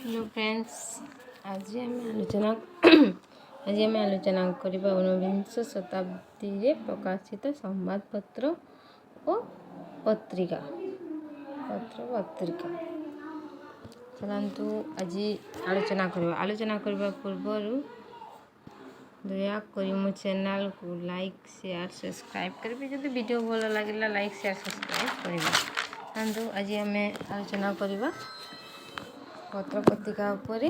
Hello friends, ଆଜି ଆମେ ଆଲୋଚନା କରିବା ଊନବିଂଶ ଶତାବ୍ଦୀରେ ପ୍ରକାଶିତ ସମ୍ବାଦପତ୍ର ଓ ପତ୍ରିକା, ପତ୍ର ପତ୍ରିକା। ଚାଲନ୍ତୁ, ଆଜି ଆଲୋଚନା କରିବା। ଆଲୋଚନା କରିବା ପୂର୍ବରୁ ଦୟାକରି ମୋ ଚ୍ୟାନେଲ୍କୁ ଲାଇକ୍, ସେୟାର, ସବସ୍କ୍ରାଇବ୍ କରିବେ। ଯଦି ଭିଡ଼ିଓ ଭଲ ଲାଗିଲା, ଲାଇକ୍, ସେୟାର, ସବସ୍କ୍ରାଇବ୍ କରିବେ। ଚାଲନ୍ତୁ, ଆଜି ଆମେ ଆଲୋଚନା କରିବା ପତ୍ରପତ୍ରିକା ଉପରେ,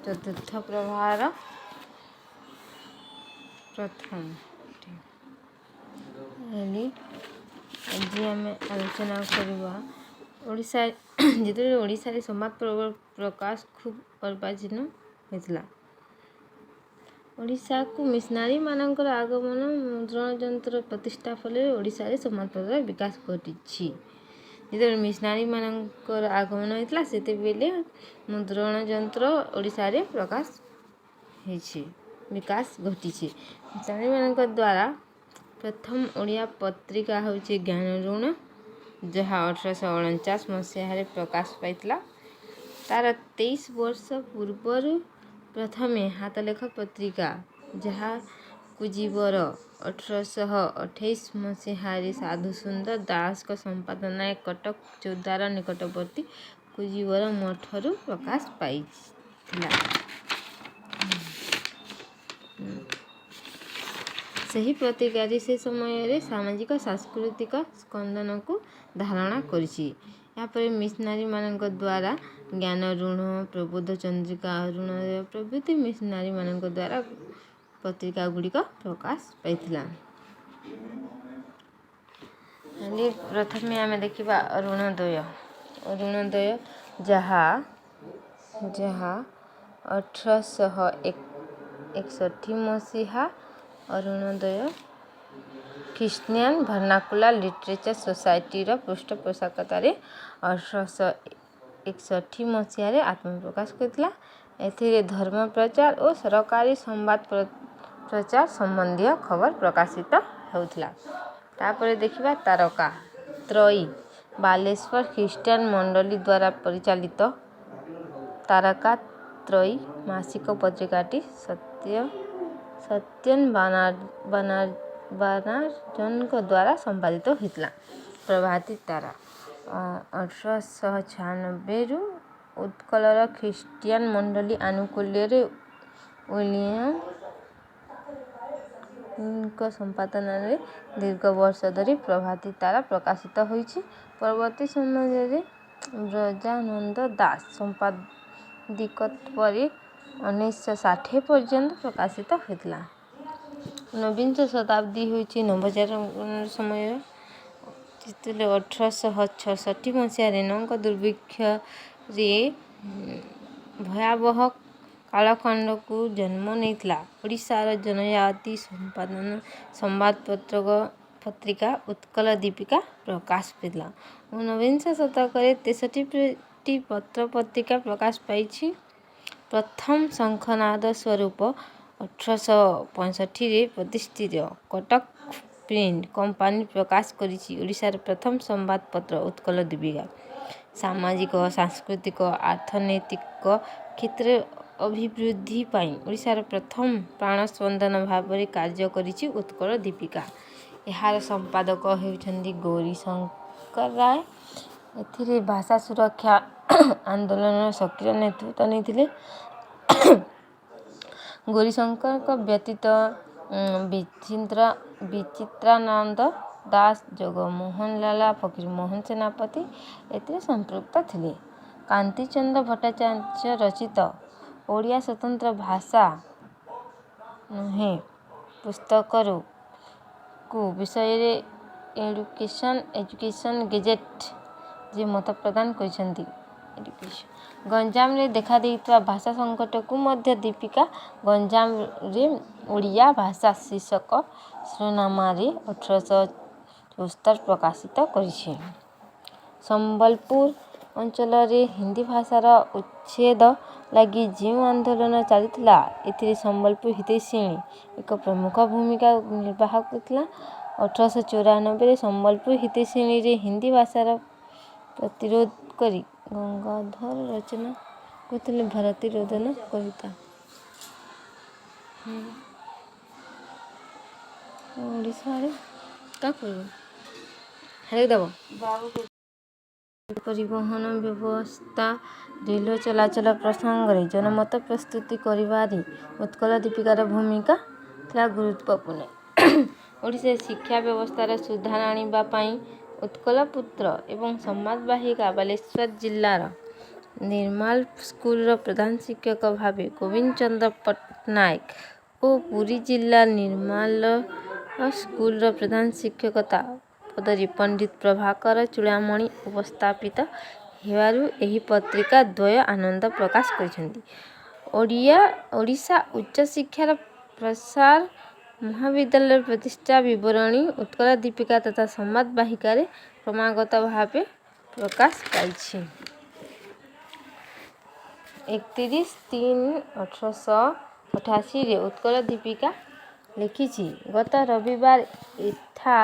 ଚତୁର୍ଥ ପ୍ରବାହର ପ୍ରଥମ। ଆଜି ଆମେ ଆଲୋଚନା କରିବା ଓଡ଼ିଶା, ଯେତେବେଳେ ଓଡ଼ିଶାରେ ସମ୍ବାଦ ପ୍ରକାଶ ଖୁବ୍ ଅର୍ବାଚୀନ ହୋଇଥିଲା। ଓଡ଼ିଶାକୁ ମିଶନାରୀମାନଙ୍କର ଆଗମନ, ମୁଦ୍ରଣ ଯନ୍ତ୍ର ପ୍ରତିଷ୍ଠା ଫଳରେ ଓଡ଼ିଶାରେ ସମ୍ବାଦପତ୍ରର ବିକାଶ ଘଟିଛି। ଯେତେବେଳେ ମିଶନାରୀମାନଙ୍କର ଆଗମନ ହୋଇଥିଲା, ସେତେବେଳେ ମୁଦ୍ରଣ ଯନ୍ତ୍ର ଓଡ଼ିଶାରେ ପ୍ରକାଶ ହେଇଛି, ବିକାଶ ଘଟିଛି। ମିଶନାରୀମାନଙ୍କ ଦ୍ୱାରା ପ୍ରଥମ ଓଡ଼ିଆ ପତ୍ରିକା ହେଉଛି ଜ୍ଞାନାରୁଣ, ଯାହା 1849 ମସିହାରେ ପ୍ରକାଶ ପାଇଥିଲା। ତା'ର 23 ବର୍ଷ ପୂର୍ବରୁ ପ୍ରଥମେ ହାତଲେଖା ପତ୍ରିକା, ଯାହା କୁଜିବର 1828 ମସିହାରେ ସାଧୁ ସୁନ୍ଦର ଦାସଙ୍କ ସମ୍ପାଦନାରେ କଟକ ଚୌଦ୍ୱାର ନିକଟବର୍ତ୍ତୀ କୁଜିବର ମଠରୁ ପ୍ରକାଶ ପାଇଥିଲା। ସେହି ପତ୍ରିକାଟି ସେ ସମୟରେ ସାମାଜିକ ସାଂସ୍କୃତିକ ସ୍ପନ୍ଦନକୁ ଧାରଣା କରିଛି। ଏହାପରେ ମିଶନାରୀମାନଙ୍କ ଦ୍ୱାରା ଜ୍ଞାନାରୁଣ, ପ୍ରବୋଧ ଚନ୍ଦ୍ରିକା, ଅରୁଣୋଦୟ ପ୍ରଭୃତି ମିଶନାରୀମାନଙ୍କ ଦ୍ୱାରା ପତ୍ରିକା ଗୁଡ଼ିକ ପ୍ରକାଶ ପାଇଥିଲା। ହେଲେ ପ୍ରଥମେ ଆମେ ଦେଖିବା ଅରୁଣୋଦୟ। ଅରୁଣୋଦୟ ଯାହା 1861 ମସିହା ଅରୁଣୋଦୟ ଖ୍ରୀଷ୍ଟିଆନ ଭର୍ନାକୁଲାର ଲିଟରେଚର ସୋସାଇଟିର ପୃଷ୍ଠପୋଷକତାରେ 1861 ମସିହାରେ ଆତ୍ମପ୍ରକାଶ କରିଥିଲା। ଏଥିରେ ଧର୍ମ ପ୍ରଚାର ଓ ସରକାରୀ ସମ୍ବାଦ ପ୍ରଚାର ସମ୍ବନ୍ଧୀୟ ଖବର ପ୍ରକାଶିତ ହେଉଥିଲା। ତାପରେ ଦେଖିବା ତାରକା ତ୍ରୟୀ। ବାଲେଶ୍ୱର ଖ୍ରୀଷ୍ଟିଆନ ମଣ୍ଡଳୀ ଦ୍ୱାରା ପରିଚାଳିତ ତାରକା ତ୍ରୟୀ ମାସିକ ପତ୍ରିକାଟି ସତ୍ୟନ ବାନାର୍ଜୀଙ୍କ ଦ୍ୱାରା ସମ୍ପାଦିତ ହୋଇଥିଲା। ପ୍ରଭାତୀ ତାରା 1896ରୁ ଉତ୍କଳର ଖ୍ରୀଷ୍ଟିଆନ ମଣ୍ଡଳୀ ଆନୁକୂଲ୍ୟରେ ୱିଲିୟମଙ୍କ ସମ୍ପାଦନାରେ ଦୀର୍ଘ ବର୍ଷ ଧରି ପ୍ରଭାତୀ ତାରା ପ୍ରକାଶିତ ହୋଇଛି। ପରବର୍ତ୍ତୀ ସମୟରେ ବ୍ରଜାନନ୍ଦ ଦାସ ସମ୍ପାଦକତ୍ୱରେ 1960 ପର୍ଯ୍ୟନ୍ତ ପ୍ରକାଶିତ ହୋଇଥିଲା। ଊନବିଂଶ ଶତାବ୍ଦୀ ହେଉଛି ନବଜାଗରଣ ସମୟ, ଯେତେବେଳେ 1866 ମସିହାରେ ନଅଙ୍କ ଦୁର୍ଭିକ୍ଷରେ ଭୟାବହ କାଳଖଣ୍ଡକୁ ଜନ୍ମ ନେଇଥିଲା। ଓଡ଼ିଶାର ଜନଜାତି ସମ୍ପାଦନ ସମ୍ବାଦପତ୍ର ପତ୍ରିକା ଉତ୍କଳ ଦୀପିକା ପ୍ରକାଶ ପାଇଥିଲା। ଊନବିଂଶ ଶତକରେ 63ଟି ପତ୍ର ପତ୍ରିକା ପ୍ରକାଶ ପାଇଛି। ପ୍ରଥମ ଶଙ୍ଖନାଦ ସ୍ୱରୂପ 1865ରେ ପ୍ରତିଷ୍ଠିତ କଟକ ପ୍ରିଣ୍ଟ କମ୍ପାନୀ ପ୍ରକାଶ କରିଛି ଓଡ଼ିଶାର ପ୍ରଥମ ସମ୍ବାଦପତ୍ର ଉତ୍କଳ ଦୀପିକା। ସାମାଜିକ, ସାଂସ୍କୃତିକ, ଅର୍ଥନୈତିକ କ୍ଷେତ୍ରରେ ଅଭିବୃଦ୍ଧି ପାଇଁ ଓଡ଼ିଶାର ପ୍ରଥମ ପ୍ରାଣସ୍ପନ୍ଦନ ଭାବରେ କାର୍ଯ୍ୟ କରିଛି ଉତ୍କଳ ଦୀପିକା। ଏହାର ସମ୍ପାଦକ ହେଉଛନ୍ତି ଗୌରୀଶଙ୍କର ରାୟ। ଏଥିରେ ଭାଷା ସୁରକ୍ଷା ଆନ୍ଦୋଳନର ସକ୍ରିୟ ନେତୃତ୍ୱ ନେଇଥିଲେ। ଗୌରୀଶଙ୍କରଙ୍କ ବ୍ୟତୀତ ବିଚିତ୍ରାନନ୍ଦ ଦାସ, ଜଗମୋହନ ଲାଲା, ଫକୀରମୋହନ ସେନାପତି ଏଥିରେ ସମ୍ପୃକ୍ତ ଥିଲେ। କାନ୍ତିଚନ୍ଦ୍ର ଭଟ୍ଟାଚାର୍ଯ୍ୟ ରଚିତ "ଓଡ଼ିଆ ସ୍ୱତନ୍ତ୍ର ଭାଷା ନୁହେଁ" ପୁସ୍ତକରୁ କୁ ବିଷୟରେ ଏଜୁକେସନ୍ ଗେଜେଟ୍ ଯେ ମତ ପ୍ରଦାନ କରିଛନ୍ତି। ଗଞ୍ଜାମରେ ଦେଖାଦେଇଥିବା ଭାଷା ସଙ୍କଟକୁ ମଧ୍ୟ ଦୀପିକା "ଗଞ୍ଜାମରେ ଓଡ଼ିଆ ଭାଷା" ଶୀର୍ଷକ ଶିରୋନାମାରେ 1874 ପ୍ରକାଶିତ କରିଛି। ସମ୍ବଲପୁର ଅଞ୍ଚଳରେ ହିନ୍ଦୀ ଭାଷାର ଉଚ୍ଛେଦ ଲାଗି ଯେଉଁ ଆନ୍ଦୋଳନ ଚାଲିଥିଲା, ଏଥିରେ ସମ୍ବଲପୁର ହିତୈଷିଣୀ ଏକ ପ୍ରମୁଖ ଭୂମିକା ନିର୍ବାହ କରିଥିଲା। 1894ରେ ସମ୍ବଲପୁର ହିତୈଷିଣୀରେ ହିନ୍ଦୀ ଭାଷାର ପ୍ରତିରୋଧ କରି ଗଙ୍ଗାଧର ରଚନା କହୁଥିଲେ ଭାରତୀ ରୋଦନ କବିତା। ଓଡ଼ିଶାରେ କାଁ କରିବ ଦେବ। ପରିବହନ ବ୍ୟବସ୍ଥା, ରେଲ ଚଳାଚଳ ପ୍ରସଙ୍ଗରେ ଜନମତ ପ୍ରସ୍ତୁତି କରିବାରେ ଉତ୍କଳ ଦୀପିକାର ଭୂମିକା ଥିଲା ଗୁରୁତ୍ୱପୂର୍ଣ୍ଣ। ଓଡ଼ିଶାରେ ଶିକ୍ଷା ବ୍ୟବସ୍ଥାର ସୁଧାର ଆଣିବା ପାଇଁ ଉତ୍କଳ ପୁତ୍ର ଏବଂ ସମ୍ବାଦ ବାହିକା, ବାଲେଶ୍ୱର ଜିଲ୍ଲାର ନିର୍ମାଲ ସ୍କୁଲର ପ୍ରଧାନ ଶିକ୍ଷକ ଭାବେ ଗୋବିନ୍ଦ ଚନ୍ଦ୍ର ପଟ୍ଟନାୟକ ଓ ପୁରୀ ଜିଲ୍ଲା ନିର୍ମାଲ ସ୍କୁଲର ପ୍ରଧାନ ଶିକ୍ଷକତା ପଦରେ ପଣ୍ଡିତ ପ୍ରଭାକର ଚୂଡ଼ାମଣି ଉପସ୍ଥାପିତ ହେବାରୁ ଏହି ପତ୍ରିକା ଦ୍ୱୟ ଆନନ୍ଦ ପ୍ରକାଶ କରିଛନ୍ତି। ଓଡ଼ିଶା ଉଚ୍ଚ ଶିକ୍ଷାର ପ୍ରସାର, ମହାବିଦ୍ୟାଳୟର ପ୍ରତିଷ୍ଠା ବିବରଣୀ ଉତ୍କଳ ଦୀପିକା ତଥା ସମ୍ବାଦ ବାହିକାରେ କ୍ରମାଗତ ଭାବେ ପ୍ରକାଶ ପାଇଛି। 31/3/1888ରେ ଉତ୍କଳ ଦୀପିକା ଲେଖିଛି, ଗତ ରବିବାର ଏଠା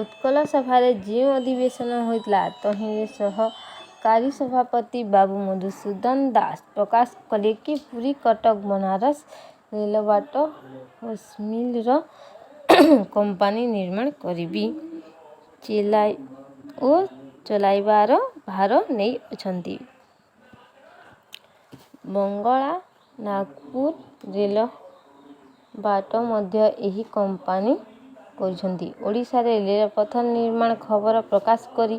ଉତ୍କଳ ସଭାରେ ଯେଉଁ ଅଧିବେଶନ ହୋଇଥିଲା, ତହିଁରେ ସହକାରୀ ସଭାପତି ବାବୁ ମଧୁସୂଦନ ଦାସ ପ୍ରକାଶ କଲେ କି ପୁରୀ କଟକ ବନାରସ ରେଳବାଟ ହୋସମିଲର କମ୍ପାନୀ ନିର୍ମାଣ କରିବି ଓ ଚଳାଇବାର ଭାର ନେଇଅଛନ୍ତି। ବଙ୍ଗଳା ନାଗପୁର ରେଳବାଟ ମଧ୍ୟ ଏହି କମ୍ପାନୀ କରୁଛନ୍ତି। ଓଡ଼ିଶାରେ ରେଳପଥ ନିର୍ମାଣ ଖବର ପ୍ରକାଶ କରି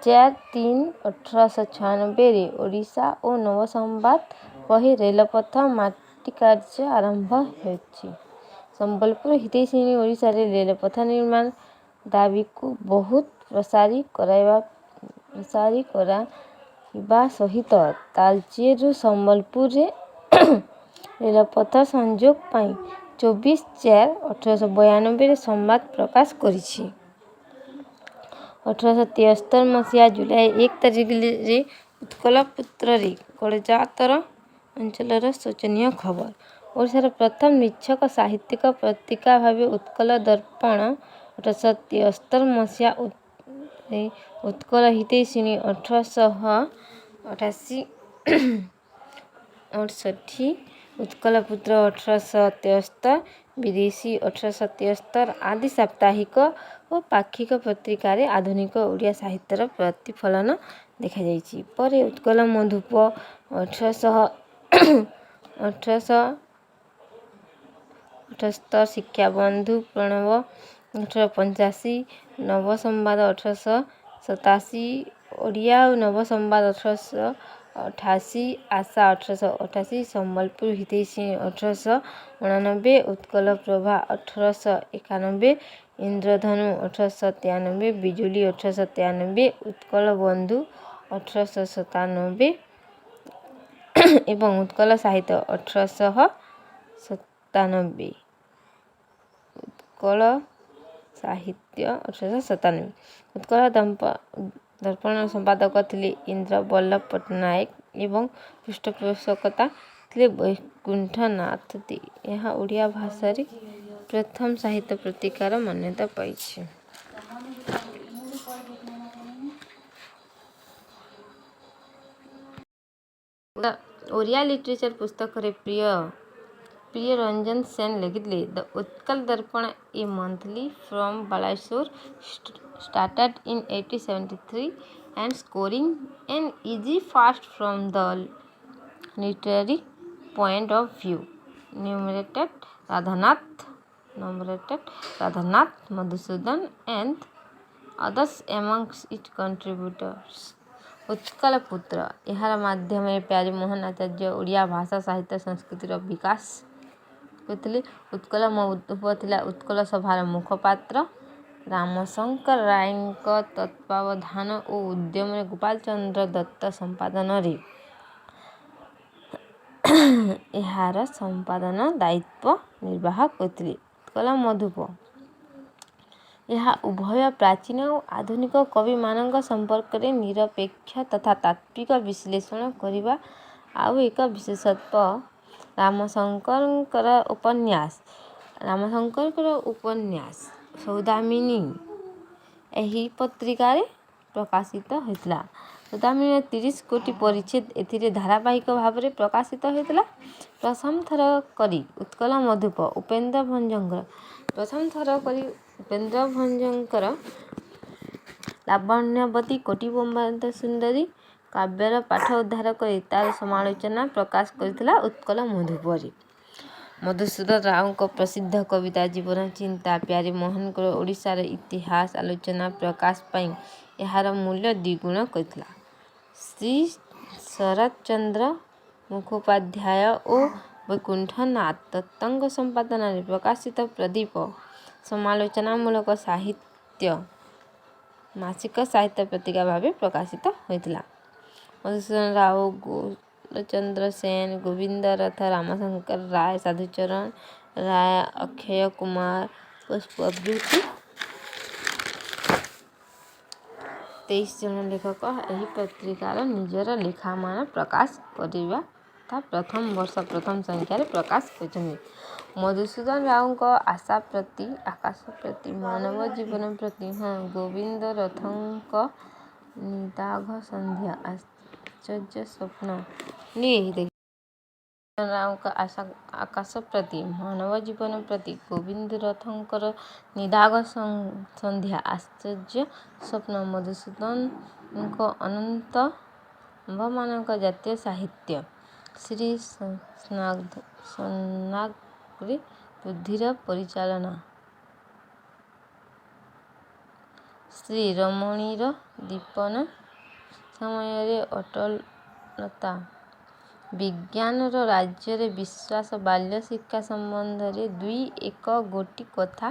4/3/1896ରେ ଓଡ଼ିଶା ଓ ନବ ସମ୍ବାଦ କହେ, ରେଳପଥ ମାଟିକାର୍ଯ୍ୟ ଆରମ୍ଭ ହୋଇଛି। ସମ୍ବଲପୁର ହିତୈଷିଣୀ ଓଡ଼ିଶାରେ ରେଳପଥ ନିର୍ମାଣ ଦାବିକୁ ବହୁତ ପ୍ରସାରୀ କରାଇବା ସହିତ ତାଳଚେରରୁ ସମ୍ବଲପୁରରେ ରେଳପଥ ସଂଯୋଗ ପାଇଁ 24/4/1892ରେ ସମ୍ବାଦ ପ୍ରକାଶ କରିଛି। 1873 ମସିହା ଜୁଲାଇ 1 ତାରିଖରେ ଉତ୍କଳପୁତ୍ରରେ ଗଡ଼ଜାତର ଅଞ୍ଚଳର ଶୋଚନୀୟ ଖବର। ଓଡ଼ିଶାର ପ୍ରଥମ ନିଚ୍ଛକ ସାହିତ୍ୟିକ ପତ୍ରିକା ଭାବେ ଉତ୍କଳ ଦର୍ପଣ 1873 ମସିହା, ଉତ୍କଳ ହିତୈଷିଣୀ 1888 68, ଉତ୍କଳପୁତ୍ର 1873, ବିଦେଶୀ 1873 ଆଦି ସାପ୍ତାହିକ ଓ ପାକ୍ଷିକ ପତ୍ରିକାରେ ଆଧୁନିକ ଓଡ଼ିଆ ସାହିତ୍ୟର ପ୍ରତିଫଳନ ଦେଖାଯାଇଛି। ପରେ ଉତ୍କଳ ମଧୁପ 1878, ଶିକ୍ଷାବନ୍ଧୁ ପ୍ରଣବ 1885, ନବ ସମ୍ବାଦ 1887, ଓଡ଼ିଆ ଓ ନବ ସମ୍ବାଦ 1888, ଆଶା 1888, ସମ୍ବଲପୁର ହିତୈଷିଣୀ 1889, ଉତ୍କଳ ପ୍ରଭା 1891, ଇନ୍ଦ୍ରଧନୁ 1893, ବିଜୁଳି 1893, ଉତ୍କଳ ବନ୍ଧୁ 1897 ଏବଂ ଉତ୍କଳ ସାହିତ୍ୟ 1897, ଉତ୍କଳ ସାହିତ୍ୟ 1897। ଉତ୍କଳ ଦର୍ପଣର ସମ୍ପାଦକ ଥିଲେ ଇନ୍ଦ୍ରବଲ୍ଲଭ ପଟ୍ଟନାୟକ ଏବଂ ପୃଷ୍ଠପୋଷକତା ଥିଲେ ବୈକୁଣ୍ଠନାଥ ଦେ। ଏହା ଓଡ଼ିଆ ଭାଷାରେ ପ୍ରଥମ ସାହିତ୍ୟ ପତ୍ରିକାର ମାନ୍ୟତା ପାଇଛି। ଓଡ଼ିଆ ଲିଟରେଚର ପୁସ୍ତକରେ ପ୍ରିୟ ରଞ୍ଜନ ସେନ ଲେଖିଥିଲେ, "The Utkal Darpan, a monthly from Balasore, started in 1873 and scoring an easy first from the literary point of view, enumerated Radhanath, Madhusudan and others amongst its contributors." Utkal ପୁତ୍ର, ଏହାର ମାଧ୍ୟମରେ ପ୍ୟାରୀମୋହନ ଆଚାର୍ଯ୍ୟ ଓଡ଼ିଆ ଭାଷା, ସାହିତ୍ୟ, ସଂସ୍କୃତିର ବିକାଶ କରିଥିଲେ। ଉତ୍କଳ ମଧୁପ ଥିଲା ଉତ୍କଳ ସଭାର ମୁଖପାତ୍ର। ରାମଶଙ୍କର ରାୟଙ୍କ ତତ୍ତ୍ୱାବଧାନ ଓ ଉଦ୍ୟମରେ ଗୋପାଳ ଚନ୍ଦ୍ର ଦତ୍ତ ସମ୍ପାଦନାରେ ଏହାର ସମ୍ପାଦନା ଦାୟିତ୍ୱ ନିର୍ବାହ କରିଥିଲେ। ଉତ୍କଳ ମଧୁପ, ଏହା ଉଭୟ ପ୍ରାଚୀନ ଓ ଆଧୁନିକ କବିମାନଙ୍କ ସମ୍ପର୍କରେ ନିରପେକ୍ଷ ତଥା ତାତ୍ତ୍ୱିକ ବିଶ୍ଳେଷଣ କରିବା ଆଉ ଏକ ବିଶେଷତ୍ୱ। ରାମଶଙ୍କରଙ୍କର ଉପନ୍ୟାସ ସୌଦାମିନୀ ଏହି ପତ୍ରିକାରେ ପ୍ରକାଶିତ ହୋଇଥିଲା। ସୌଦାମିନୀର 30 ଗୋଟି ପରିଚ୍ଛେଦ ଏଥିରେ ଧାରାବାହିକ ଭାବରେ ପ୍ରକାଶିତ ହେଉଥିଲା। ପ୍ରଥମ ଥର କରି ଉତ୍କଳ ମଧୁପ ଉପେନ୍ଦ୍ର ଭଞ୍ଜଙ୍କର ପ୍ରଥମ ଥର କରି ଉପେନ୍ଦ୍ର ଭଞ୍ଜଙ୍କର ଲାବଣ୍ୟବତୀ କୋଟିବ୍ରହ୍ମାଣ୍ଡ ସୁନ୍ଦରୀ କାବ୍ୟର ପାଠ ଉଦ୍ଧାର କରି ତାର ସମାଲୋଚନା ପ୍ରକାଶ କରିଥିଲା ଉତ୍କଳ ମଧୁପରେ। ମଧୁସୂଦନ ରାଓଙ୍କ ପ୍ରସିଦ୍ଧ କବିତା ଜୀବନ ଚିନ୍ତା, ପ୍ୟାରୀମୋହନଙ୍କର ଓଡ଼ିଶାର ଇତିହାସ ଆଲୋଚନା ପ୍ରକାଶ ପାଇଁ ଏହାର ମୂଲ୍ୟ ଦ୍ୱିଗୁଣ କରିଥିଲା। ଶ୍ରୀ ଶରତଚନ୍ଦ୍ର ମୁଖୋପାଧ୍ୟାୟ ଓ ବୈକୁଣ୍ଠନାଥ ଦତ୍ତଙ୍କ ସମ୍ପାଦନାରେ ପ୍ରକାଶିତ ପ୍ରଦୀପ ସମାଲୋଚନାମୂଳକ ସାହିତ୍ୟ ମାସିକ ସାହିତ୍ୟ ପତ୍ରିକା ଭାବେ ପ୍ରକାଶିତ ହୋଇଥିଲା। ମଧୁସୂଦନ ରାଓ, ଗୌରଚନ୍ଦ୍ର ସେନ, ଗୋବିନ୍ଦ ରଥ, ରାମଶଙ୍କର ରାୟ, ସାଧୁଚରଣ ରାୟ, ଅକ୍ଷୟ କୁମାର ପ୍ରଭୃତି 23 ଜଣ ଲେଖକ ଏହି ପତ୍ରିକାର ନିଜର ଲେଖାମାନ ପ୍ରକାଶ କରିବା ତଥା ପ୍ରଥମ ବର୍ଷ ପ୍ରଥମ ସଂଖ୍ୟାରେ ପ୍ରକାଶ କରିଛନ୍ତି। ମଧୁସୂଦନ ରାଓଙ୍କ ଆଶା ପ୍ରତି, ଆକାଶ ପ୍ରତି, ମାନବ ଜୀବନ ପ୍ରତି, ହଁ, ଗୋବିନ୍ଦ ରଥଙ୍କ ନିଦାଘ ସନ୍ଧ୍ୟା, ଆଶ୍ଚର୍ଯ୍ୟ ସ୍ୱପ୍ନ। ରାଓଙ୍କ ଆଶା ଆକାଶ ପ୍ରତି, ମାନବ ଜୀବନ ପ୍ରତି, ଗୋବିନ୍ଦ ରଥଙ୍କର ନିଦାଘ ସନ୍ଧ୍ୟା, ଆଶ୍ଚର୍ଯ୍ୟ ସ୍ୱପ୍ନ, ମଧୁସୂଦନଙ୍କ ଅନନ୍ତ ଆମ୍ଭମାନଙ୍କ ଜାତୀୟ ସାହିତ୍ୟ, ଶ୍ରୀ ସ୍ୱର୍ଣ୍ଣାଗ୍ରେ ବୁଦ୍ଧିର ପରିଚାଳନା, ଶ୍ରୀ ରମଣୀର ଦୀପନ ସମୟରେ ଅଟଳତା, ବିଜ୍ଞାନର ରାଜ୍ୟରେ ବିଶ୍ୱାସ, ବାଲ୍ୟଶିକ୍ଷା ସମ୍ବନ୍ଧରେ ଦୁଇ ଏକ ଗୋଟି କଥା,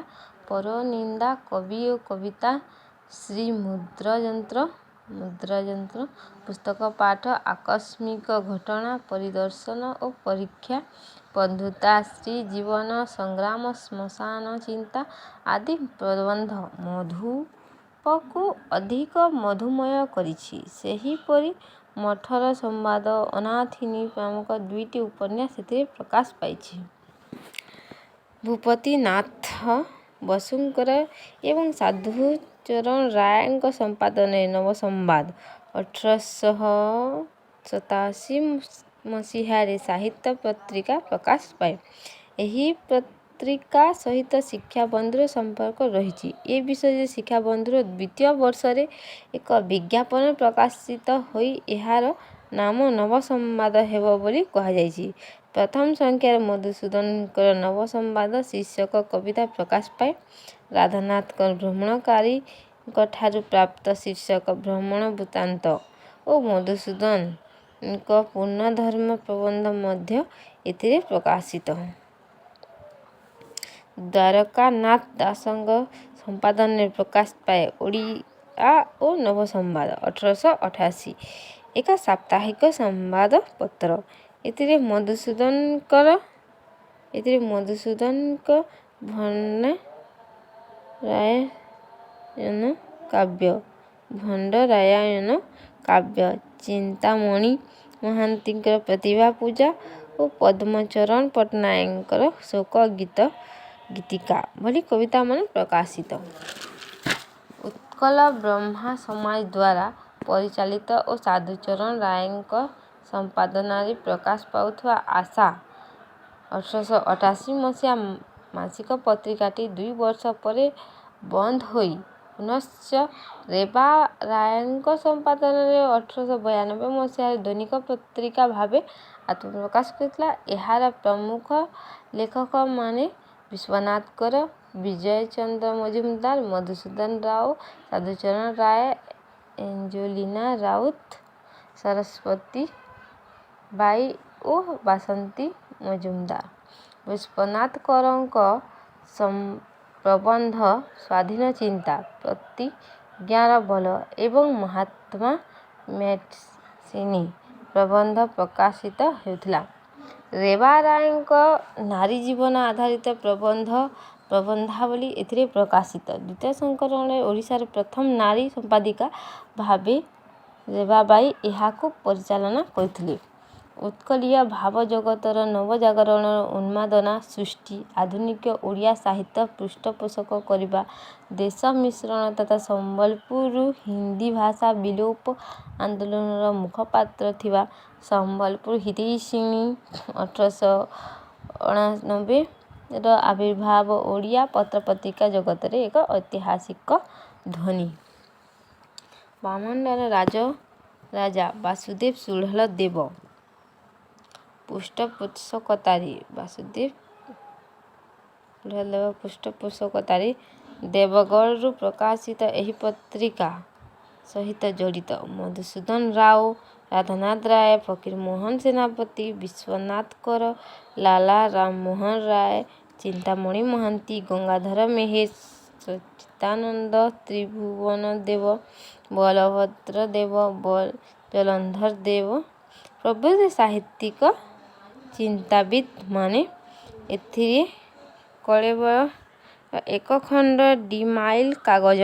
ପରନିନ୍ଦା, କବି ଓ କବିତା, ଶ୍ରୀ ମୁଦ୍ରାଯନ୍ତ୍ର, ପୁସ୍ତକ ପାଠ, ଆକସ୍ମିକ ଘଟଣା, ପରିଦର୍ଶନ ଓ ପରୀକ୍ଷା, ବନ୍ଧୁତା, ସ୍ତ୍ରୀ ଜୀବନ ସଂଗ୍ରାମ, ଶ୍ମଶାନ ଚିନ୍ତା ଆଦି ପ୍ରବନ୍ଧ ମଧୁପକୁ ଅଧିକ ମଧୁମୟ କରିଛି। ସେହିପରି ମଠର ସମ୍ବାଦ, ଅନାଥିନୀ ନାମକ ଦୁଇଟି ଉପନ୍ୟାସ ଏଥିରେ ପ୍ରକାଶ ପାଇଛି। ଭୂପତିନାଥ ବସୁଙ୍କର ଏବଂ ସାଧୁଚରଣ ରାୟଙ୍କ ସମ୍ପାଦନାରେ ନବସମ୍ବାଦ 1887 ମସିହାରେ ସାହିତ୍ୟ ପତ୍ରିକା ପ୍ରକାଶ ପାଏ। ଏହି ପତ୍ରିକା ସହିତ ଶିକ୍ଷାବନ୍ଧୁର ସମ୍ପର୍କ ରହିଛି। ଏ ବିଷୟରେ ଶିକ୍ଷାବନ୍ଧୁର ଦ୍ୱିତୀୟ ବର୍ଷରେ ଏକ ବିଜ୍ଞାପନ ପ୍ରକାଶିତ ହୋଇ ଏହାର ନାମ ନବସମ୍ବାଦ ହେବ ବୋଲି କୁହାଯାଇଛି। ପ୍ରଥମ ସଂଖ୍ୟାରେ ମଧୁସୂଦନଙ୍କର ନବସମ୍ବାଦ ଶୀର୍ଷକ କବିତା ପ୍ରକାଶ ପାଏ। ରାଧାନାଥଙ୍କ ଭ୍ରମଣକାରୀଙ୍କଠାରୁ ପ୍ରାପ୍ତ ଶୀର୍ଷକ ଭ୍ରମଣ ବୃତ୍ତାନ୍ତ ଓ ମଧୁସୂଦନଙ୍କ ପୂର୍ଣ୍ଣଧର୍ମ ପ୍ରବନ୍ଧ ମଧ୍ୟ ଏଥିରେ ପ୍ରକାଶିତ। ଦ୍ୱାରକାନାଥ ଦାସଙ୍କ ସମ୍ପାଦନାରେ ପ୍ରକାଶ ପାଏ ଓଡ଼ିଆ ଓ ନବସମ୍ବାଦ 1888 ଏକ ସାପ୍ତାହିକ ସମ୍ବାଦପତ୍ର। ଏଥିରେ ମଧୁସୂଦନଙ୍କ ଭଣ୍ଡରାୟନ କାବ୍ୟ, ଚିନ୍ତାମଣି ମହାନ୍ତିଙ୍କର ପ୍ରତିଭା ପୂଜା ଓ ପଦ୍ମଚରଣ ପଟ୍ଟନାୟକଙ୍କର ଶୋକ ଗୀତିକା ଭଳି କବିତାମାନ ପ୍ରକାଶିତ। ଉତ୍କଳ ବ୍ରହ୍ମ ସମାଜଦ୍ୱାରା ପରିଚାଳିତ ଓ ସାଧୁଚରଣ ରାୟଙ୍କ ସମ୍ପାଦନାରେ ପ୍ରକାଶ ପାଉଥିବା ଆଶା 1888 ମସିହା ମାସିକ ପତ୍ରିକାଟି 2 ବର୍ଷ ପରେ ବନ୍ଦ ହୋଇ ପୁନଶ୍ଚ ରେବା ରାୟଙ୍କ ସମ୍ପାଦନାରେ 1892 ମସିହାରେ ଦୈନିକ ପତ୍ରିକା ଭାବେ ଆତ୍ମପ୍ରକାଶ କରିଥିଲା। ଏହାର ପ୍ରମୁଖ ଲେଖକମାନେ ବିଶ୍ୱନାଥ କର, ବିଜୟ ଚନ୍ଦ୍ର ମଜୁମଦାର, ମଧୁସୂଦନ ରାଓ, ସାଧୁଚରଣ ରାୟ, ଏଞ୍ଜେଲିନା ରାଉତ, ସରସ୍ୱତୀ ବାଇ ଓ ବାସନ୍ତୀ ମଜୁମଦାର। ବିଶ୍ୱନାଥ କରଙ୍କ ପ୍ରବନ୍ଧ ସ୍ୱାଧୀନ ଚିନ୍ତା, ପ୍ରତିଜ୍ଞାର ବଳ ଏବଂ ମହାତ୍ମା ମ୍ୟାଜିନୀ ପ୍ରବନ୍ଧ ପ୍ରକାଶିତ ହେଉଥିଲା। ରେବା ରାୟଙ୍କ ନାରୀ ଜୀବନ ଆଧାରିତ ପ୍ରବନ୍ଧ ପ୍ରବନ୍ଧାବଳୀ ଏଥିରେ ପ୍ରକାଶିତ। ଦ୍ୱିତୀୟ ସଂସ୍କରଣରେ ଓଡ଼ିଶାର ପ୍ରଥମ ନାରୀ ସମ୍ପାଦିକା ଭାବେ ରେବାବାଇ ଏହାକୁ ପରିଚାଳନା କରିଥିଲେ। ଉତ୍କଳୀୟ ଭାବଜଗତର ନବଜାଗରଣର ଉନ୍ମାଦନା ସୃଷ୍ଟି, ଆଧୁନିକ ଓଡ଼ିଆ ସାହିତ୍ୟ ପୃଷ୍ଠପୋଷକ କରିବା, ଦେଶ ମିଶ୍ରଣ ତଥା ସମ୍ବଲପୁରରୁ ହିନ୍ଦୀ ଭାଷା ବିଲୋପ ଆନ୍ଦୋଳନର ମୁଖପାତ୍ର ଥିବା ସମ୍ବଲପୁର ହିତୈଷିଣୀ 1889ର ଆବିର୍ଭାବ ଓଡ଼ିଆ ପତ୍ରପତ୍ରିକା ଜଗତରେ ଏକ ଐତିହାସିକ ଧ୍ୱନି। ବାମଣ୍ଡାର ରାଜା ବାସୁଦେବ ସୁଢ଼ଳ ଦେବ ପୃଷ୍ଠପୋଷକତାରେ ବାସୁଦେବ ସୁଢ଼ଳଦେବ ପୃଷ୍ଠପୋଷକତାରେ ଦେବଗଡ଼ରୁ ପ୍ରକାଶିତ ଏହି ପତ୍ରିକା ସହିତ ଜଡ଼ିତ ମଧୁସୂଦନ ରାଓ, ରାଧାନାଥ ରାୟ, ଫକୀରମୋହନ ସେନାପତି, ବିଶ୍ୱନାଥ କର, ଲାଲା ରାମମୋହନ ରାୟ, ଚିନ୍ତାମଣି ମହାନ୍ତି, ଗଙ୍ଗାଧର ମେହେର, ସଚ୍ଚିଦାନନ୍ଦ, ତ୍ରିଭୁବନ ଦେବ, ବଳଭଦ୍ର ଦେବ, ଜଳନ୍ଧର ଦେବ ପ୍ରଭୃତି ସାହିତ୍ୟିକ ଚିନ୍ତାବିତ୍‌ମାନେ ଏଥିରେ କଳେବର ଏକ ଖଣ୍ଡ ଡିମାଇଲ୍ କାଗଜ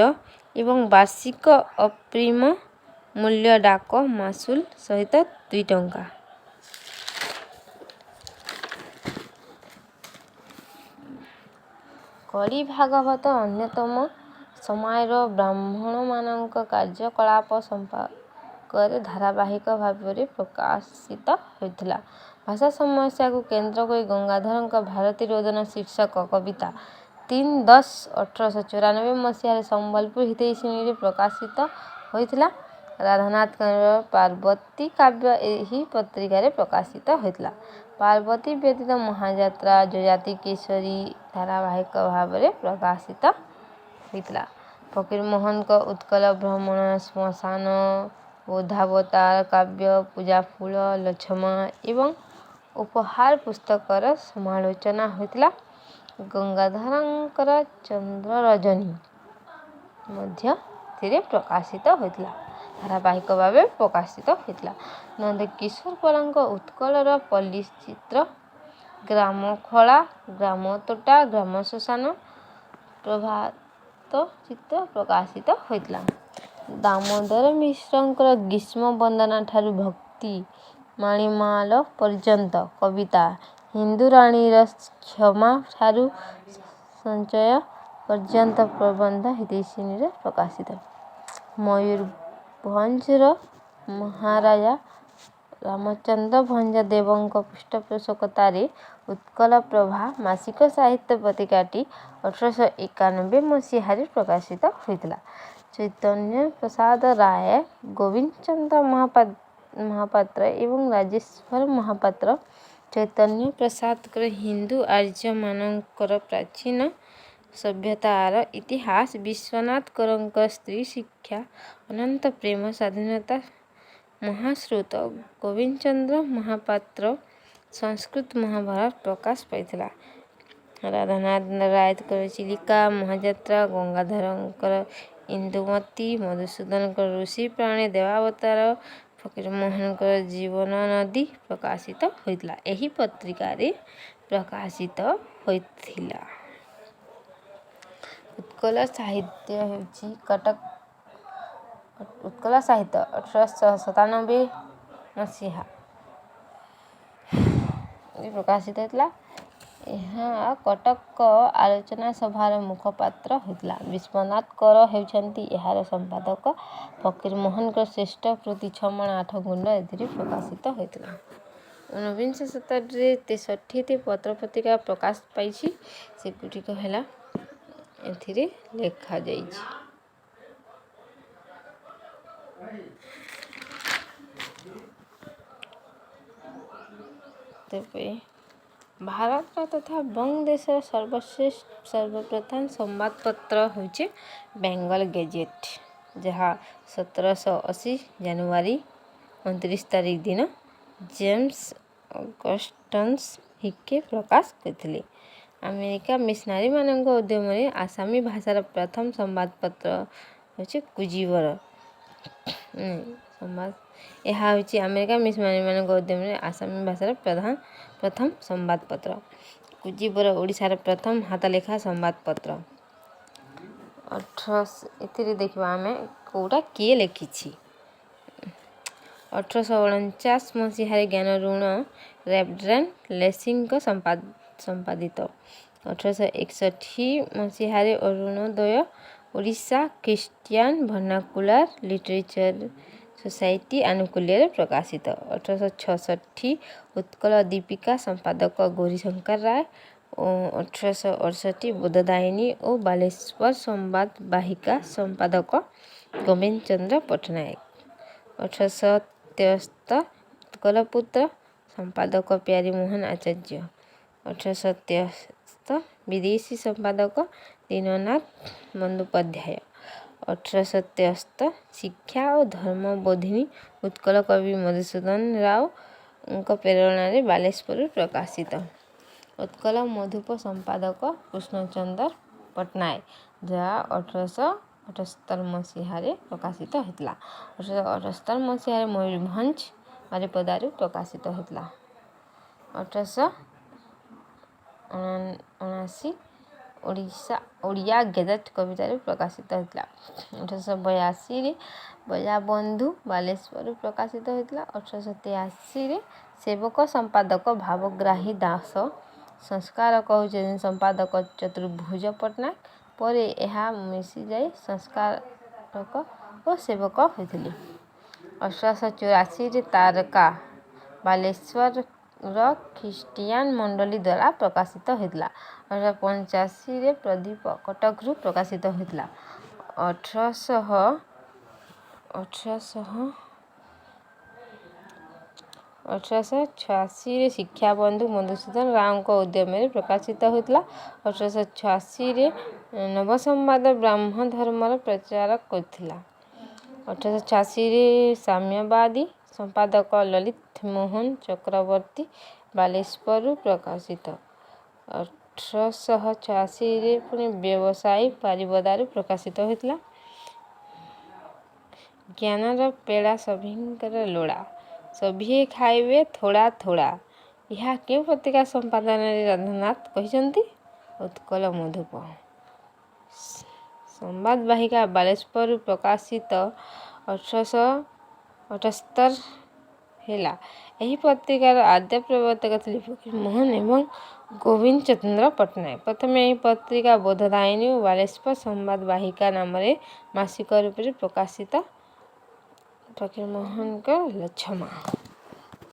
ଏବଂ ବାର୍ଷିକ ଅପ୍ରିମ ମୂଲ୍ୟ ଡାକ ମାସୁଲ ସହିତ 2 ଟଙ୍କା। କଳି ଭାଗବତ ଅନ୍ୟତମ ସମୟର ବ୍ରାହ୍ମଣମାନଙ୍କ କାର୍ଯ୍ୟକଳାପ ସମ୍ପର୍କରେ ଧାରାବାହିକ ଭାବରେ ପ୍ରକାଶିତ ହେଉଥିଲା। ଭାଷା ସମସ୍ୟାକୁ କେନ୍ଦ୍ର କରି ଗଙ୍ଗାଧରଙ୍କ ଭାରତୀ ରୋଦନ ଶୀର୍ଷକ କବିତା 3-10-1894 ମସିହାରେ ସମ୍ବଲପୁର ହିତୈଷିଣୀରେ ପ୍ରକାଶିତ ହୋଇଥିଲା। ରାଧାନାଥଙ୍କର ପାର୍ବତୀ କାବ୍ୟ ଏହି ପତ୍ରିକାରେ ପ୍ରକାଶିତ ହୋଇଥିଲା। ପାର୍ବତୀ ବ୍ୟତୀତ ମହାଯାତ୍ରା, ଯଯାତି କେଶରୀ ଧାରାବାହିକ ଭାବରେ ପ୍ରକାଶିତ ହୋଇଥିଲା। ଫକୀରମୋହନଙ୍କ ଉତ୍କଳ ଭ୍ରମଣ, ଶ୍ମଶାନ, ବୌଦ୍ଧାବତାର କାବ୍ୟ, ପୂଜାଫୁଲ, ଲଛମା ଏବଂ ଉପହାର ପୁସ୍ତକର ସମାଲୋଚନା ହୋଇଥିଲା। ଗଙ୍ଗାଧରଙ୍କର ଚନ୍ଦ୍ରରଜନୀ ମଧ୍ୟ ଏଥିରେ ପ୍ରକାଶିତ ହୋଇଥିଲା, ଧାରାବାହିକ ଭାବେ ପ୍ରକାଶିତ ହୋଇଥିଲା। ନନ୍ଦକିଶୋର ବଳଙ୍କ ଉତ୍କଳର ପଲ୍ଲୀଚିତ୍ର, ଗ୍ରାମ ଖଳା, ଗ୍ରାମ ତୋଟା, ଗ୍ରାମ ଶ୍ମଶାନ, ପ୍ରଭାତ ଚିତ୍ର ପ୍ରକାଶିତ ହୋଇଥିଲା। ଦାମୋଦର ମିଶ୍ରଙ୍କର ଗ୍ରୀଷ୍ମ ବନ୍ଦନାଠାରୁ ଭକ୍ତି ମଣିମାଳ ପର୍ଯ୍ୟନ୍ତ କବିତା, ହିନ୍ଦୁରାଣୀର କ୍ଷମାଠାରୁ ସଞ୍ଚୟ ପର୍ଯ୍ୟନ୍ତ ପ୍ରବନ୍ଧ ହିତୈଷିଣୀରେ ପ୍ରକାଶିତ। ମୟୂରଭଞ୍ଜର ମହାରାଜା ରାମଚନ୍ଦ୍ର ଭଞ୍ଜଦେବଙ୍କ ପୃଷ୍ଠପୋଷକତାରେ ଉତ୍କଳପ୍ରଭା ମାସିକ ସାହିତ୍ୟ ପତ୍ରିକାଟି 1891 ମସିହାରେ ପ୍ରକାଶିତ ହୋଇଥିଲା। ଚୈତନ୍ୟ ପ୍ରସାଦ ରାୟ, ଗୋବିନ୍ଦଚନ୍ଦ୍ର ମହାପାତ୍ର ଏବଂ ରାଜେଶ୍ୱର ମହାପାତ୍ର, ଚୈତନ୍ୟ ପ୍ରସାଦଙ୍କର ହିନ୍ଦୁ ଆର୍ଯ୍ୟମାନଙ୍କର ପ୍ରାଚୀନ ସଭ୍ୟତାର ଇତିହାସ, ବିଶ୍ୱନାଥ କରଙ୍କ ସ୍ତ୍ରୀ ଶିକ୍ଷା, ଅନନ୍ତ ପ୍ରେମ, ସ୍ୱାଧୀନତା ମହାସ୍ରୋତ, ଗୋବିନ୍ଦଚନ୍ଦ୍ର ମହାପାତ୍ର ସଂସ୍କୃତ ମହାଭାରତ ପ୍ରକାଶ ପାଇଥିଲା। ରାଧାନାଥ ରାୟଙ୍କର ଚିଲିକା, ମହାଯାତ୍ରା, ଗଙ୍ଗାଧରଙ୍କର ଇନ୍ଦୁମତୀ, ମଧୁସୂଦନଙ୍କର ଋଷି ପ୍ରାଣେ ଦେବାବତାର, ଫକୀରମୋହନଙ୍କର ଜୀବନ ନଦୀ ପ୍ରକାଶିତ ହୋଇଥିଲା, ଏହି ପତ୍ରିକାରେ ପ୍ରକାଶିତ ହୋଇଥିଲା। ଉତ୍କଳ ସାହିତ୍ୟ ହେଉଛି କଟକ ଉତ୍କଳ ସାହିତ୍ୟ 1897 ମସିହା ପ୍ରକାଶିତ ହୋଇଥିଲା। ଏହା କଟକ ଆଲୋଚନା ସଭାର ମୁଖପାତ୍ର ହୋଇଥିଲା। ବିଶ୍ୱନାଥ କର ହେଉଛନ୍ତି ଏହାର ସମ୍ପାଦକ। ଫକୀରମୋହନଙ୍କ ଶ୍ରେଷ୍ଠ କୃତି ଛମାଣ ଆଠଗୁଣ୍ଠ ଏଥିରେ ପ୍ରକାଶିତ ହୋଇଥିଲା। ଊନବିଂଶ ଶତାବ୍ଦୀରେ 63ଟି ପତ୍ରପତ୍ରିକା ପ୍ରକାଶ ପାଇଛି। ସେଗୁଡ଼ିକ ହେଲା ଏଥିରେ ଲେଖାଯାଇଛି। ତେବେ ଭାରତର ତଥା ବଙ୍ଗଦେଶର ସର୍ବଶ୍ରେଷ୍ଠ ସର୍ବପ୍ରଥମ ସମ୍ବାଦପତ୍ର ହେଉଛି ବେଙ୍ଗଲ ଗେଜେଟ୍, ଯାହା 1780 ଜାନୁଆରୀ 29 ତାରିଖ ଦିନ ଜେମ୍ସ ଅଗଷ୍ଟସ୍ ହିକେ ପ୍ରକାଶ କରିଥିଲେ। ଆମେରିକା ମିଶନାରୀମାନଙ୍କ ଉଦ୍ୟମରେ ଆସାମୀ ଭାଷାର ପ୍ରଥମ ସମ୍ବାଦପତ୍ର ହେଉଛି କୁଜିବର ସମ୍ବାଦ। ଏହା ହେଉଛି ଆମେରିକା ମିଶନାରୀମାନଙ୍କ ଉଦ୍ୟମରେ ଆସାମୀ ଭାଷାର ପ୍ରଥମ ସମ୍ବାଦପତ୍ର। କୁଜିବର ଓଡ଼ିଶାର ପ୍ରଥମ ହାତଲେଖା ସମ୍ବାଦପତ୍ର। ଏଥିରେ ଦେଖିବା ଆମେ କେଉଁଟା କିଏ ଲେଖିଛି। 1849 ମସିହାରେ ଜ୍ଞାନାରୁଣ ରେଭରେଣ୍ଡ ଲେସିଂଙ୍କ ସମ୍ପାଦିତ। 1861 ମସିହାରେ ଅରୁଣୋଦୟ Odisha Christian Vernacular Literature Society ଆନୁକୂଲ୍ୟରେ ପ୍ରକାଶିତ। 1866 ଉତ୍କଳ ଦୀପିକା, ସମ୍ପାଦକ ଗୌରୀଶଙ୍କର ରାୟ ଓ 1868 ବୋଧଦାୟିନୀ ଓ ବାଲେଶ୍ୱର ସମ୍ବାଦ ବାହିକା, ସମ୍ପାଦକ ଗୋବିନ୍ଦ ଚନ୍ଦ୍ର ପଟ୍ଟନାୟକ। 1873 ଉତ୍କଳପୁତ୍ର, ସମ୍ପାଦକ ପ୍ୟାରୀମୋହନ ଆଚାର୍ଯ୍ୟ। 1873 ବିଦେଶୀ, ସମ୍ପାଦକ ଦୀନନାଥ ବନ୍ଦୋପାଧ୍ୟାୟ। 1873 ଶିକ୍ଷା ଓ ଧର୍ମବୋଧିନୀ ଉତ୍କଳ କବି ମଧୁସୂଦନ ରାଓଙ୍କ ପ୍ରେରଣାରେ ବାଲେଶ୍ୱରରୁ ପ୍ରକାଶିତ। ଉତ୍କଳ ମଧୁପ, ସମ୍ପାଦକ କୃଷ୍ଣଚନ୍ଦ୍ର ପଟ୍ଟନାୟକ, ଯାହା 1878 ମସିହାରେ ପ୍ରକାଶିତ ହୋଇଥିଲା। 1878 ମସିହାରେ ମୟୂରଭଞ୍ଜ ବାରିପଦାରୁ ପ୍ରକାଶିତ ହୋଇଥିଲା। 1879 ଓଡ଼ିଶା ଓଡ଼ିଆ ଗେଜେଟ୍ କବିତାରୁ ପ୍ରକାଶିତ ହୋଇଥିଲା। 1882ରେ ପ୍ରଜାବନ୍ଧୁ ବାଲେଶ୍ୱରରୁ ପ୍ରକାଶିତ ହୋଇଥିଲା। 1883ରେ ସେବକ, ସମ୍ପାଦକ ଭାବଗ୍ରାହୀ ଦାସ। ସଂସ୍କାରକ ହେଉଛନ୍ତି ସମ୍ପାଦକ ଚତୁର୍ଭୁଜ ପଟ୍ଟନାୟକ। ପରେ ଏହା ମିଶିଯାଇ ସଂସ୍କାରକ ଓ ସେବକ ହୋଇଥିଲେ। 1884ରେ ତାରକା ବାଲେଶ୍ୱରର ଖ୍ରୀଷ୍ଟିଆନ ମଣ୍ଡଳୀ ଦ୍ୱାରା ପ୍ରକାଶିତ ହୋଇଥିଲା। 1885ରେ ପ୍ରଦୀପ କଟକରୁ ପ୍ରକାଶିତ ହୋଇଥିଲା। ଅଠରଶହ ଅଠରଶହ 1886ରେ ଶିକ୍ଷାବନ୍ଧୁ ମଧୁସୂଦନ ରାଓଙ୍କ ଉଦ୍ୟମରେ ପ୍ରକାଶିତ ହୋଇଥିଲା। 1886ରେ ନବସମ୍ବାଦ ବ୍ରାହ୍ମ ଧର୍ମର ପ୍ରଚାର କରିଥିଲା। 1886ରେ ସାମ୍ୟବାଦୀ, ସମ୍ପାଦକ ଲଳିତ ମୋହନ ଚକ୍ରବର୍ତ୍ତୀ, ବାଲେଶ୍ୱରରୁ ପ୍ରକାଶିତ। 1886ରେ ପୁଣି ବ୍ୟବସାୟୀ ବାରିପଦାରୁ ପ୍ରକାଶିତ ହୋଇଥିଲା। ଜ୍ଞାନର ପେଡ଼ା ସଭିଙ୍କର ଲୋଡ଼ା, ସଭିଏ ଖାଇବେ ଥୋଡ଼ା ଥୋଡ଼ା, ଏହା କେଉଁ ପତ୍ରିକା ସମ୍ପାଦନାରେ ରାଧାନାଥ କହିଛନ୍ତି? ଉତ୍କଳ ମଧୁପ। ସମ୍ବାଦ ବାହିକା ବାଲେଶ୍ୱରରୁ ପ୍ରକାଶିତ 1878 ହେଲା। ଏହି ପତ୍ରିକାର ଆଦ୍ୟ ପ୍ରବର୍ତ୍ତକ ଥିଲେ ଫକୀରମୋହନ ଏବଂ ଗୋବିନ୍ଦ ଚନ୍ଦ୍ର ପଟ୍ଟନାୟକ। ପ୍ରଥମେ ଏହି ପତ୍ରିକା ବୋଧଦାୟିନୀ ଓ ବାଲେଶ୍ୱର ସମ୍ବାଦ ବାହିକା ନାମରେ ମାସିକ ରୂପରେ ପ୍ରକାଶିତ। ଫକୀରମୋହନଙ୍କ ଲଛମା।